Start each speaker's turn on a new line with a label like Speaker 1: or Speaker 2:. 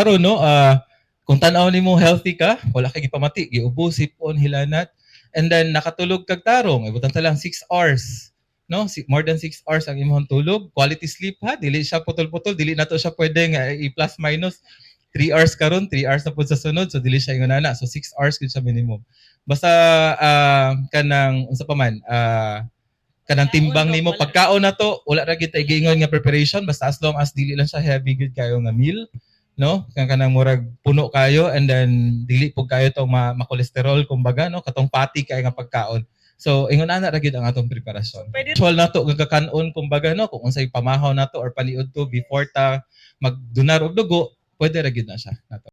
Speaker 1: Karon, no, kung tan-aw nimo, healthy ka, wala kay gipamati, giubo, sipon, hilanat, and then nakatulog kag tarong, ibutan ta lang 6 hours, no? More than 6 hours ang imong tulog, quality sleep ha, dili siya putol-putol, dili nato siya pwede nga i-plus minus 3 hours karon, 3 hours na pud sa sunod, so dili siya ingon ana. So 6 hours gud siya minimum. Basta kanang unsa pa man, kanang timbang nimo pagkaon na to, wala ra gyud tay giingon nga preparation, basta as long as dili lang siya heavy gud kayo nga meal, no, kanang murag puno kayo and then dili pud kayo tong ma-cholesterol kumbaga, no, katong fatty kay nga pagkaon. So ingon ana ra gyud ang atong preparasyon.
Speaker 2: Pwede
Speaker 1: Usual nato nga kakanon kumbaga, no, kung unsay pamahaw nato or paniudto before ta magdonar og dugo, pwede ra gyud na siya nato.